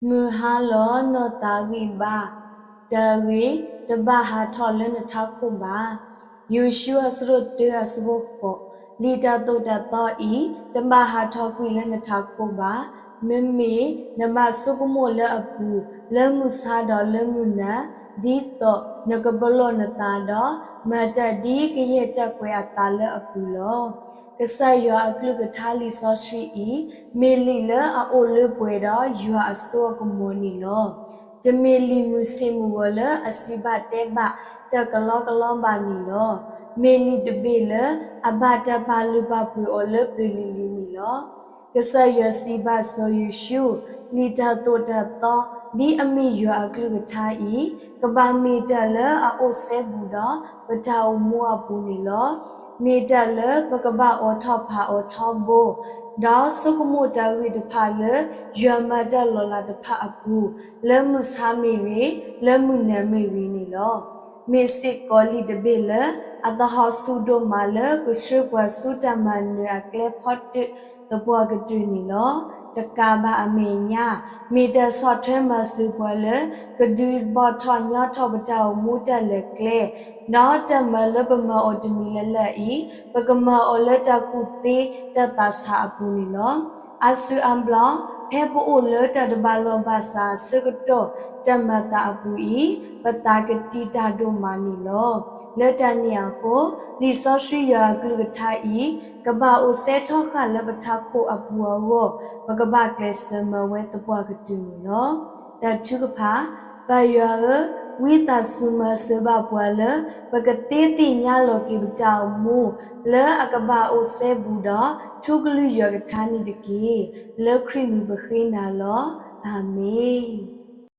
မုၢ်ဟါလီၤနီၢ်သးဂံၢ်ဘါ, တၢ်ဂ့ၢ်, တဘၣ်ဟးထီၣ်လၢနထးခိၣ်ဘၣ်. ယိၤၡူအဆၢဒိၣ်တၢအဆၢဖိဃိး, လံာ်တၢ်သိၣ်တၢ်သီအံၤ တဘၣ်ဟးထီၣ်ကွံာ်လၢနထးခိၣ်ဘၣ်. မ့မ့ၢ်နဘၣ်ဆိကမိၣ်လၢအပူၤ, လၢမုၢ်ဆါဒီးလၢမုၢ်နၤ, ဒ်သိးနကပလီၢ်နသးဒီး မၤတၢ်ဒ်ကယဲၢ်တၢ်ကွဲးအသးလၢအပူၤလီၤ. ကစၢ်ယွၤအကလုၢ်ကထါလံာ်စီဆှံအံၤ မ့ၢ်လံာ်လၢအအိၣ်လၢပှဲၤဒီးယွၤအစိအကမီၤန့ၣ်လီၤ. တမ့ၢ်လံာ်မုၢ်ဆ့ၣ်မုၢ်ဂီၤလၢအစံးဘၣ်တဲဘၣ်တၢ်ကလီကလီဘၣ်န့ၣ်လီၤ. မ့ၢ်လံာ်တဘ့ၣ်လၢအဘၣ်တၢ်ပာ်လုၢ်ပာ်ပှ့ၤအီၤလၢပျၢၤလံၤလံၤန့ၣ်လီၤ. ကစၢ်ယွၤစံးဘၣ်စီၤယိၤၡူ, လံာ်တၢ်သိၣ်တၢ်သီ ဒ်အမ့ၢ်ယွၤအကလုၢ်ကထါအံၤ ကဘၣ်မ့ၢ်တၢ်လၢအအိၣ်စဲဘူးဒီးပတၢ်အိၣ်မူအပူၤန့ၣ်လီၤ. မ့ၢ်တၢ်လၢပကဘၣ်အိးထီၣ်ဖးအိးထီဘိ, ဒီးဆိကမိၣ်တၢ်ဂ့ၢ်တဖၣ်လၢယွၤမၤတၢ်လီၤလးတဖၣ်အပူၤ, လၢမုၢ်ဆါမ့ၢ်ဂ့ၤ, လၢမုၢ်နၤမ့ၢ်ဂ့ၤန့ၣ်လီၤ. မ့ၢ်စ့ၢ်ကီးလံာ်တဘ့ၣ်လၢအသဟီၣ်ဆူဒိၣ်မးလၢကဆှၢပှၤဆူတၢ်မၤနၢၤအကျဲဖီတၢၣ်သပှၢ်ကတၢၢ်န့ၣ်လီၤ. တကးဘၣ်အမဲာ်ညါ, မ့ၢ်တၢ်ဆီၣ်ထွဲမၤစၢၤပှၤလၢ ကဒုးဘီၣ်ထီၣ်ညီထီၣ်ပတၢ်အိၣ်မူတၢ်လဲၤကျဲ, ဒီးတၢ်မၤလၢပမၤအီၤတမံၤလၢ်လၢ်အံၤ ပကမၤအီၤလၢတၢ်ကူၣ်သ့တၢ်သးဆးအပူၤန့ၣ်လီၤ. အါစုအါဘျီ, ဖဲပအိၣ်လၢတၢ်တဘၣ်လိာ်ဘၣ်စးအဆၢကတီၢ်တၢ်မၤသးအပူၤအံၤ, ပသးကတံာ်တာ်ဒိၣ်မးန့ၣ်လီၤ. လၢတၢ်န့ၣ်အဃိ, လံာ်စီဆှံယွၤအကလုၢ်ကထါအံၤ ကဘၣ်အိၣ်စဲထီဃာ်လၢပထးခိၣ်အပူၤအဂီၢ်, ပကဘၣ်ကျဲးစၢးမၤဝဲသပှၢ်ကတၢၢ်န့ၣ်လီၤ. တၢ်ထုကဖၣ်, ပၢ်ယွၤဧၢ, ဝံသးစူၤမၤစၢၤဘၣ်ပှၤလၢ ပကသ့သ့ၣ်ညါလီၤက့ၤပတၢ်အိၣ်မူ လၢအကဘၣ်အိၣ်စဲဘူးဒီး ထူကလုၢ်ယွၤကထါန့ၣ်တက့ၢ်. လၢခရံာ်မံၤပဃ့နၤလီၤ. အၤမ့ၣ်.